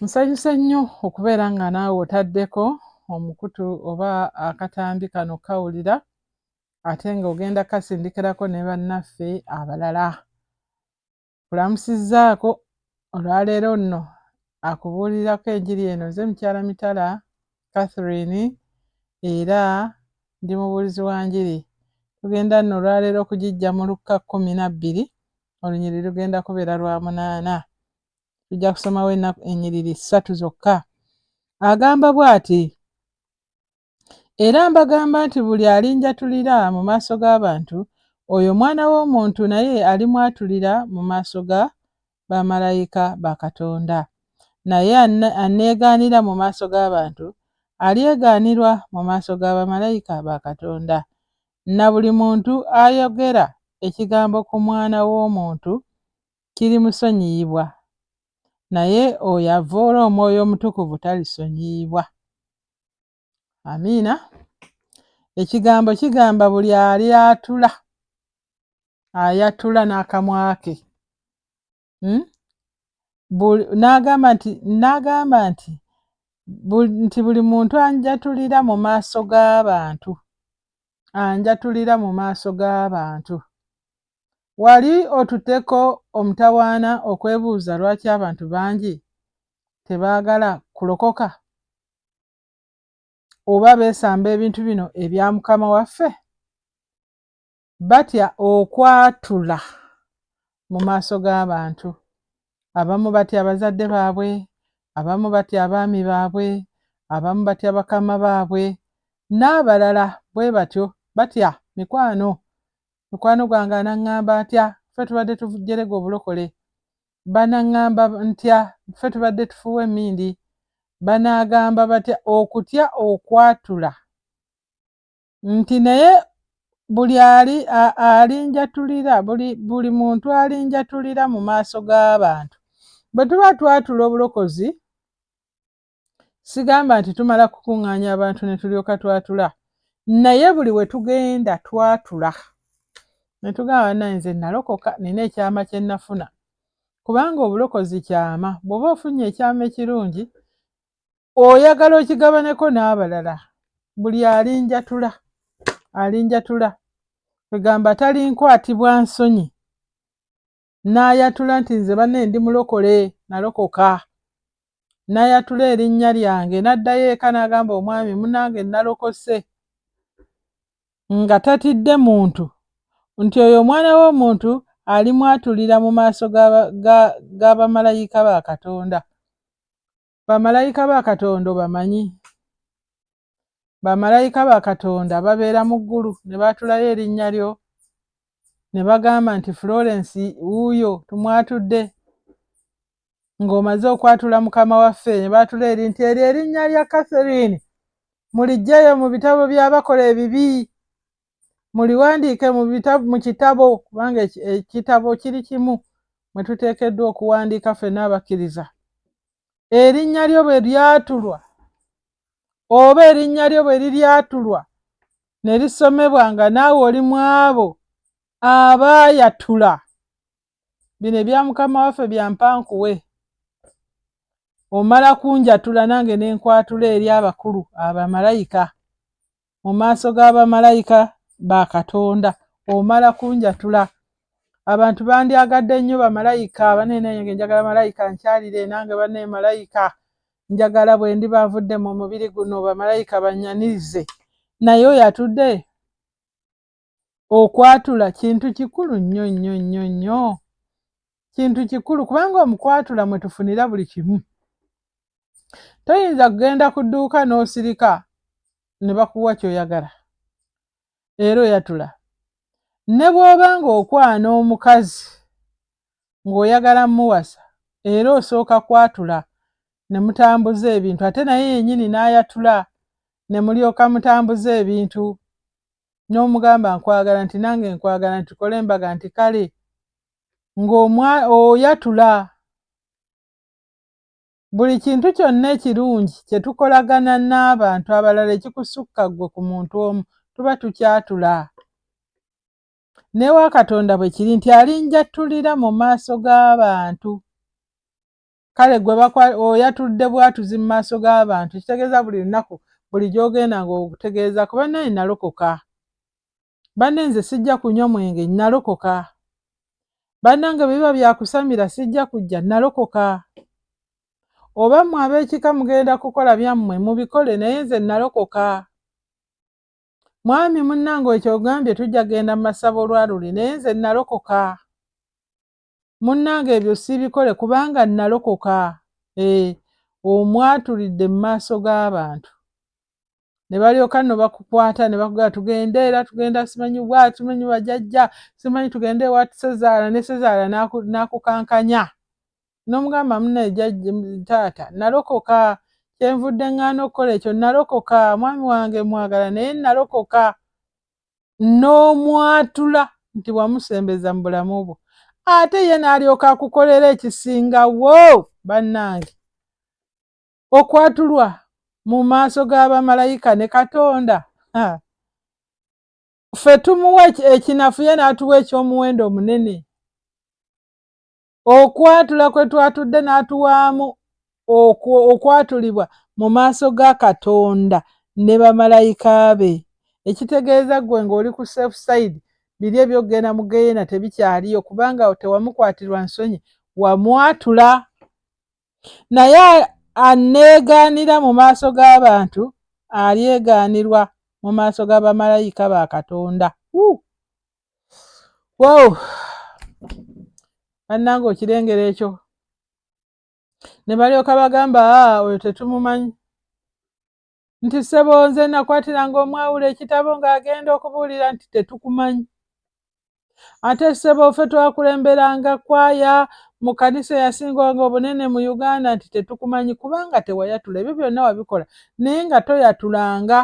Nsanyuse nnyo okubeera nga naawe otaddeko omukutu oba akatambi kano kawulira ate ng'ogenda kasindikirako ne bannaffe abalala. Kulamusizzaako olwaleero nno akubuulirako enjiri eno nze mukyala Mitala Catherine era ndi mubuulizi wa njiri. Tugenda nno olwaleero okugiggya mu Lukka 12 olunyiriri lugenda kubeera lwa munaana. Tujja kusomawo ennyiriri ssatu zokka. Agamba bw'ati, Era mbagamba nti buli alinjatulira mu maaso g'abantu, oyo Omwana w'omuntu naye alimwatulira mu maaso ga bamalayika ba Katonda. Naye anneegaanira mu maaso g'abantu, alyegaanirwa mu maaso ga bamalayika ba Katonda. Na buli muntu ayogera ekigambo ku Mwana w'omuntu kirimusonyiyibwa, naye oyo avvoola Omwoyo Omutukuvu talisonyiyibwa. Amiina. Ekigambo kigamba buli alyatula ayatula n'akamwa ke. N'agamba nti n'agamba nti nti buli muntu anjatulira mu maaso g'abantu anjatulira mu maaso g'abantu. Wali otutteko omutawaana okwebuuza lwaki abantu bangi tebaagala kulokoka oba beesamba ebintu bino ebya Mukama waffe? Batya okwatula mu maaso g'abantu. Abamu batya abazadde baabwe, abamu batya abaami baabwe, abamu batya bakama baabwe, n'abalala bwe batyo batya mikwano. Mukwano gwange anaŋŋamba atya? Ffe tubadde tujerega obulokole. Banaŋŋamba ntya? Ffe tubadde tufuuwa emmindi. Banaagamba batya? Okutya okwatula nti naye buli ali alinjatulira buli buli muntu alinjatulira mu maaso g'abantu. Bwe tuba twatula obulokozi, sigamba nti tumala kukuŋŋaanya abantu ne tulyoka twatula, naye buli we tugenda twatula ne tugamba bannaye nze nalokoka nina ekyama kye nafuna, kubanga obulokozi kyama. Bw'oba ofunye ekyama ekirungi oyagala okigabaneko n'abalala. Buli alinjatula alinjatula, kwegamba talinkwatibwa nsonyi n'ayatula nti nze banne ndi mulokole nalokoka, n'ayatula erinnya lyange n'addayo eka n'agamba omwami munnange nalokose, nga tatidde muntu nti oyo omwana w'omuntu alimwatulira mu maaso ga bamalayika ba Katonda. Bamalayika ba Katonda obamanyi? Bamalayika ba Katonda babeera mu ggulu ne baatulayo erinnya lyo ne bagamba nti Florence wuuyo tumwatudde. Ng'omaze okwatula Mukama waffe ne baatula eri nti eryo erinnya lya Catherine muliggyeyo mu bitabo by'abakola ebibi, muliwandiike mu bitabo, mu kitabo, kubanga ekitabo kiri kimu mwe tuteekeddwa okuwandiika ffenna abakkiriza. Erinnya lyo bwe lyatulwa oba erinnya lyo bwe liryatulwa ne lisomebwa nga naawe oli mu abo abaayatula. Bino ebya Mukama waffe bya mpankuwe. Omala kunjatula nange ne nkwatula eri abakulu abamalayika mu maaso ga bamalayika ba Katonda. Omala kunjatula. Abantu bandyagadde nnyo bamalayika banene, nange njagala malayika nkyalire, nange banne malayika njagala bwe ndiba nvudde mu mubiri guno bamalayika bannyanirize. Naye oyo atudde okwatula kintu kikulu nnyo nnyo nnyo nnyo, kintu kikulu kubanga omukwatula mwe tufunira buli kimu. Toyinza kugenda ku dduuka n'osirika ne bakuwa ky'oyagala, era oyatula. Ne bw'oba ng'okwana omukazi ng'oyagala mmuwasa, era osooka kwatula ne mutambuza ebintu, ate naye yennyini n'ayatula ne mulyoka mutambuza ebintu, n'omugamba nkwagala, nti nange nkwagala, nti tukole embaga, nti kale, ng'oyatula. Buli kintu kyonna ekirungi kye tukolagana n'abantu abalala ekikusukka ggwe ku muntu omu, tuba tukyatula. N'ewa Katonda bwe kiri nti alinjatulira mu maaso g'abantu. Kale gwe oyatudde bwatuzi mu maaso g'abantu, kitegeeza buli lunaku buli gy'ogenda ng'otegeeza ku bannaye nalokoka, banne nze sijja kunywa mwenge nalokoka, bannange bwe biba byakusamira sijja kujja nalokoka, oba mmwe ab'ekika mugenda kukola byammwe mubikole naye nze nalokoka. Mwami munnange ekyo ogambye tujja kugenda mu masabo olwa luli naye nze nalokoka. Munnange ebyo siibikole kubanga nalokoka. Ee, omwatulidde mu maaso g'abantu. Ne balyoka nno bakukwata ne bakugamba tugende era tugenda simanyi bwa simanyi bajjajja simanyi tugende ewa Ssezaala ne Ssezaala n'akukankanya. N'omugamba munnaye jjajja taata nalokoka kyenvudde ŋŋaana okukola ekyo nalokoka mwami wange mwagala naye nalokoka. N'omwatula nti wamusembeza mu bulamu bwo ate ye n'alyoka akukolera ekisingawo bannange okwatulwa mu maaso ga bamalayika ne Katonda. Ffe tumuwa ekinafu ye n'atuwa eky'omuwendo omunene. Okwatula kwe twatudde n'atuwaamu okwatulibwa mu maaso ga Katonda ne bamalayika be, ekitegeeza ggwe ng'oli ku safe side biri eby'okugenda mu ggeyeena tebikyaliyo kubanga tewamukwatirwa nsonyi wamwatula. Naye aneegaanira mu maaso g'abantu alyegaanirwa mu maaso ga bamalayika ba Katonda. Wow! Bannange okirengera ekyo ne balyoka bagamba oyo tetumumanyi nti ssebo nze nakwatiranga omwawule ekitabo ng'agenda okubuulira nti tetukumanyi ate ssebo ffe twakulemberanga kwaya mu kkanisa eyasinganga obunene mu Uganda nti tetukumanyi kubanga tewayatula ebyo byonna wabikola naye nga toyatulanga.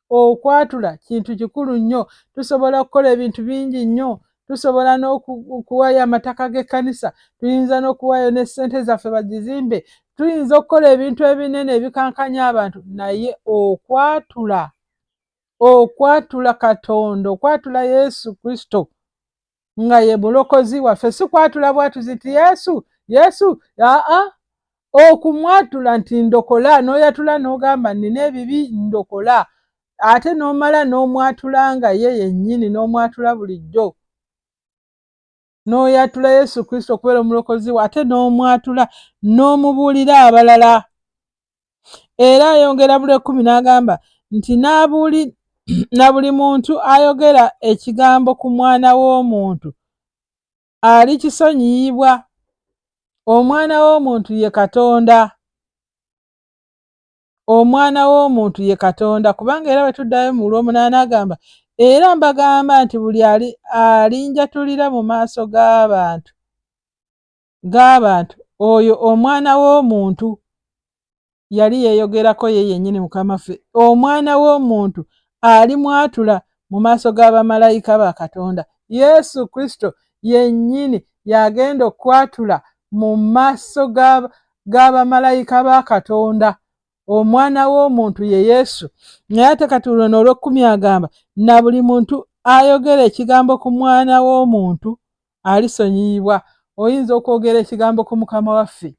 Okwatula kintu kikulu nnyo. Tusobola okukola ebintu bingi nnyo. Tusobola n'okuwaayo amataka g'ekkanisa, tuyinza n'okuwaayo ne ssente zaffe bagizimbe, tuyinza okukola ebintu ebinene ebikankanya abantu, naye okwatula, okwatula Katonda, okwatula Yesu Kristo nga ye mulokozi waffe, si kwatula bwatuzi nti Yesu, Yesu, aa, okumwatula nti ndokola, n'oyatula n'ogamba nnina ebibi ndokola, ate n'omala n'omwatula nga ye yennyini, n'omwatula bulijjo, n'oyatula Yesu Kristo okubeera omulokozi we, ate n'omwatula n'omubuulira abalala. Era ayongera mu lw'ekkumi n'agamba nti na buli muntu ayogera ekigambo ku Mwana w'omuntu alikisonyiyibwa. Omwana w'omuntu ye Katonda. Omwana w'omuntu ye Katonda, kubanga era bwe tuddayo mu lw'omunaana agamba, era mbagamba nti buli alinjatulira mu maaso g'abantu g'abantu oyo Omwana w'omuntu yali yeeyogerako ye yennyini Mukama ffe, Omwana w'omuntu alimwatula mu maaso ga bamalayika ba Katonda. Yesu Kristo yennyini y'agenda okwatula mu maaso ga bamalayika ba Katonda. Omwana w'omuntu ye Yesu. Naye ate kati luno olw'ekkumi agamba, na buli muntu ayogera ekigambo ku Mwana w'omuntu alisonyiyibwa. Oyinza okwogera ekigambo ku Mukama waffe.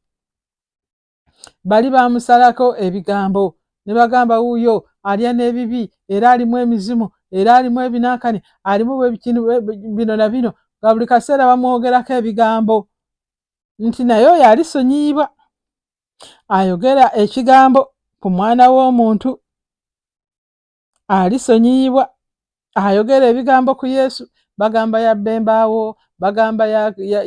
Bali baamusalako ebigambo ne bagamba wuuyo alya n'ebibi era alimu emizimu era alimu ebinankani alimu bino na bino, nga buli kaseera bamwogerako ebigambo nti naye oyo alisonyiyibwa. Ayogera ekigambo ku Mwana w'omuntu alisonyiyibwa. Ayogera ebigambo ku Yesu, bagamba yabba embaawo, bagamba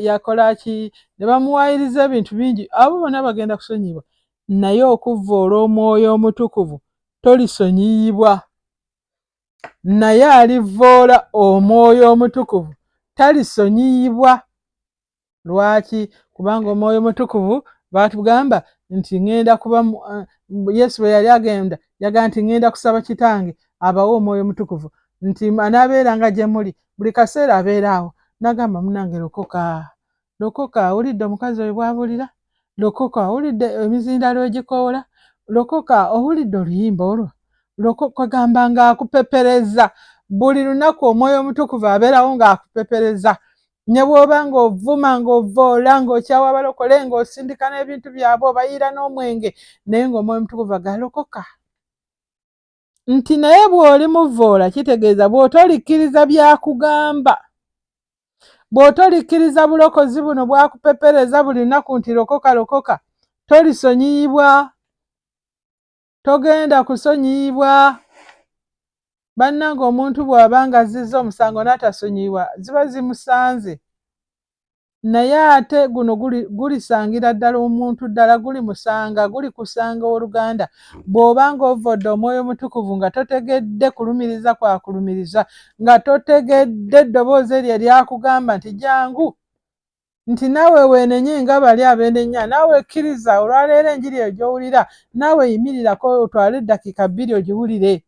yakola ki, ne bamuwaayiriza ebintu bingi, abo bonna bagenda kusonyiyibwa. Naye okuvvoola Omwoyo Omutukuvu tolisonyiyibwa. Naye alivvoola Omwoyo Omutukuvu talisonyiyibwa. Lwaki? Kubanga Omwoyo Omutukuvu baatugamba nti ŋŋenda kuba, Yesu bwe yali agenda yagamba nti ŋŋenda kusaba Kitange abawe Omwoyo Omutukuvu nti anaabeeranga gye muli buli kaseera abeera awo. N'agamba munnange lokoka, lokoka, owulidde omukazi oyo bw'abuulira? Lokoka, owulidde emizindaalo egikoola? Lokoka, owulidde oluyimba olwo? Kwegamba ng'akupepereza buli lunaku. Omwoyo Omutukuvu abeerawo ng'akupepereza. Ne bw'oba ng'ovuma, ng'ovvoola, ng'okyawa abalokole, ng'osindika n'ebintu byabwe, obayiira n'omwenge, naye ng'Omwoyo Omutukuvu agalokoka. Nti naye bw'oli muvvoola kitegeeza bw'otolikkiriza byakugamba, bw'otolikkiriza bulokozi buno bwakupepereza buli lunaku nti lokoka, lokoka, tolisonyiyibwa, togenda kusonyiyibwa. Bannange, omuntu bw'aba nga azzizza omusango n'atasonyiyibwa, ziba zimusanze. Naye ate guno gulisangira ddala omuntu, ddala gulimusanga, gulikusanga owooluganda, bw'oba ng'ovvodde Omwoyo Omutukuvu nga totegedde kulumiriza kwakulumiriza, nga totegedde eddoboozi eryo eryakugamba nti jangu, nti naawe weenenye nga bali abeenenya, naawe kkiriza olwaleero enjiri eyo gy'owulira, naawe yimirirako otwale eddakiika 2 ogiwulire.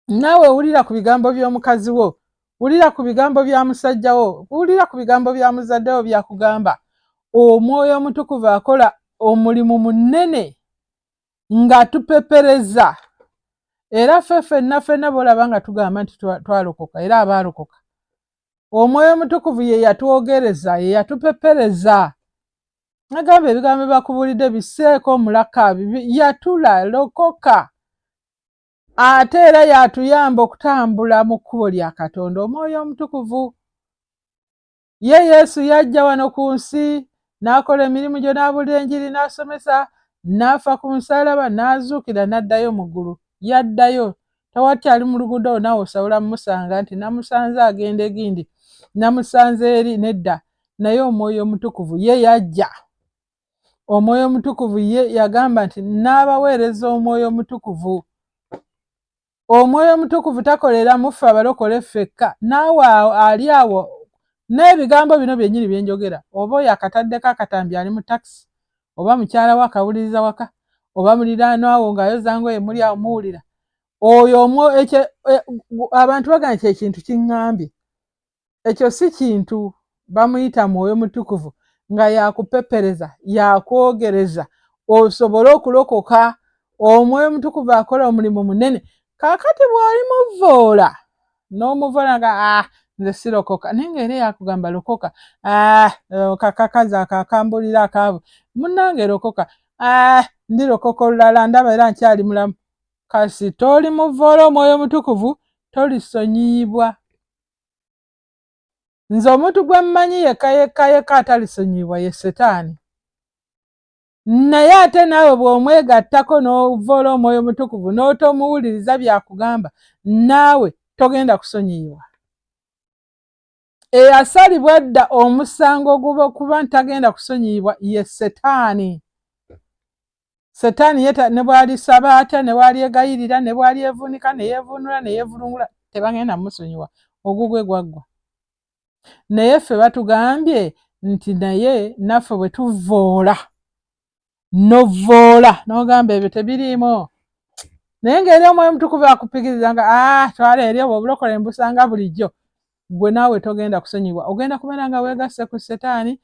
Naawe wulira ku bigambo by'omukazi wo, wulira ku bigambo bya musajja wo, wulira ku bigambo bya muzadde wo byakugamba. Omwoyo Omutukuvu akola omulimu munene ng'atupepereza, era ffe ffenna ffenna b'olaba nga tugamba nti twalokoka era abaalokoka, Omwoyo Omutukuvu ye yatwogereza, ye yatupepereza. Nagamba ebigambo bakubuulidde biseeko omulaka, yatula, lokoka. Ate era yatuyamba okutambula mu kkubo lya Katonda, Omwoyo Omutukuvu. Ye Yesu yajja wano ku nsi n'akola emirimu gyo, n'abuulira enjiri, n'asomesa, n'afa ku musaalaba, n'azuukira, n'addayo mu ggulu. Yaddayo, tawakyali mu luguudo awo naawe osobola mumusanga nti namusanze agenda egindi, namusanze eri, nedda. Naye Omwoyo Omutukuvu ye yajja. Omwoyo Omutukuvu ye yagamba nti n'abaweereza Omwoyo Omutukuvu. Omwoyo Omutukuvu takolera mu ffe abalokole ffekka, naawe ali awo n'ebigambo bino byennyini bye njogera, oba oyo akataddeko akatambi ali mu takisi, oba mukyala we akawuliriza waka, oba muliraanwa wo ng'ayoza ngoye muli awo muwulira. Oyo abantu bagamba nti ekintu kiŋŋambye. Ekyo si kintu, bamuyita Mwoyo Mutukuvu nga yakupepereza, yakwogereza osobole okulokoka. Omwoyo Omutukuvu akola omulimu munene. Kaakati bw'oli muvvoola n'omuvvoola nga nze sirokoka, naye ng'era yakugamba lokoka, kakakazi ako akambulira akaavu, munnange lokoka, ndirokoka olulala, ndaba era nkyali mulamu. Kasita oli muvvoola Omwoyo Omutukuvu tolisonyiyibwa. Nze omuntu gwe mmanyi yekka yekka yekka atalisonyiyibwa ye Setaani. Naye ate naawe bw'omwegattako n'ovvoola Omwoyo Omutukuvu n'otomuwuliriza byakugamba, naawe togenda kusonyiyibwa. Eyasalibwa dda omusango kuba ntagenda kusonyiyibwa ye Setaani. Setaani ye ne bw'alisaba atya, ne bw'alyegayirira, ne bw'alyevuunika, ne yeevuunula, ne yeevulungula, tebagenda mumusonyiwa, ogugwe gwaggwa. Naye ffe batugambye nti naye naffe bwe tuvvoola, novvoola n'ogamba ebyo tebiriimu, naye ng'eri Omwoyo Omutukuvu akupikiriza nga twala eri obwo obulokole mbusanga bulijjo, ggwe naawe togenda kusonyiyibwa. Ogenda kubeera nga weegasse ku Setaani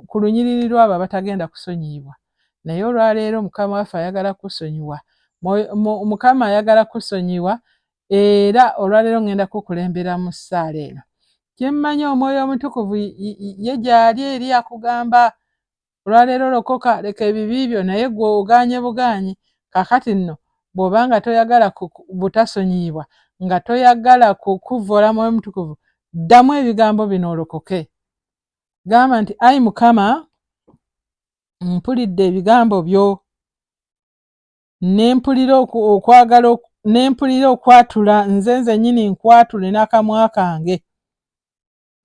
ku lunyiriri lw'abo abatagenda kusonyiyibwa. Naye olwaleero Mukama waffe ayagala kusonyiwa, Mukama ayagala kusonyiwa, era olwaleero ŋŋenda kukulembera mu ssaala eno. Kye mmanyi Omwoyo Omutukuvu ye gy'ali eri akugamba olwaleero lokoka, leka ebibi byo, naye ggwe ogaanye bugaanyi. Kaakati nno bw'oba nga toyagala butasonyiyibwa, nga toyagala kuvvoola Mwoyo Mutukuvu, ddamu ebigambo bino olokoke. Gamba nti ayi Mukama, mpulidde ebigambo byo, ne mpulira okwagala, ne mpulira okwatula, nze nzennyini nkwatule n'akamwa kange.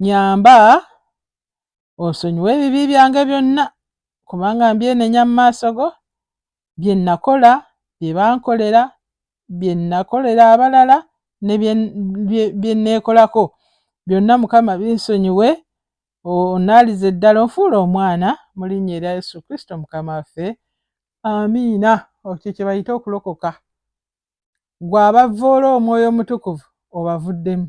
Nnyamba osonyiwe ebibi byange byonna, kubanga mbyenenya mu maaso go, bye nakola, bye bankolera, bye nakolera abalala ne bye neekolako. Byonna Mukama binsonyiwe, onnaalize ddala, onfuule omwana mu linnya erya Yesu Kristo Mukama waffe. Amiina. Ekyo kye bayita okulokoka. Ggwe abavvoola Omwoyo Omutukuvu obavuddemu.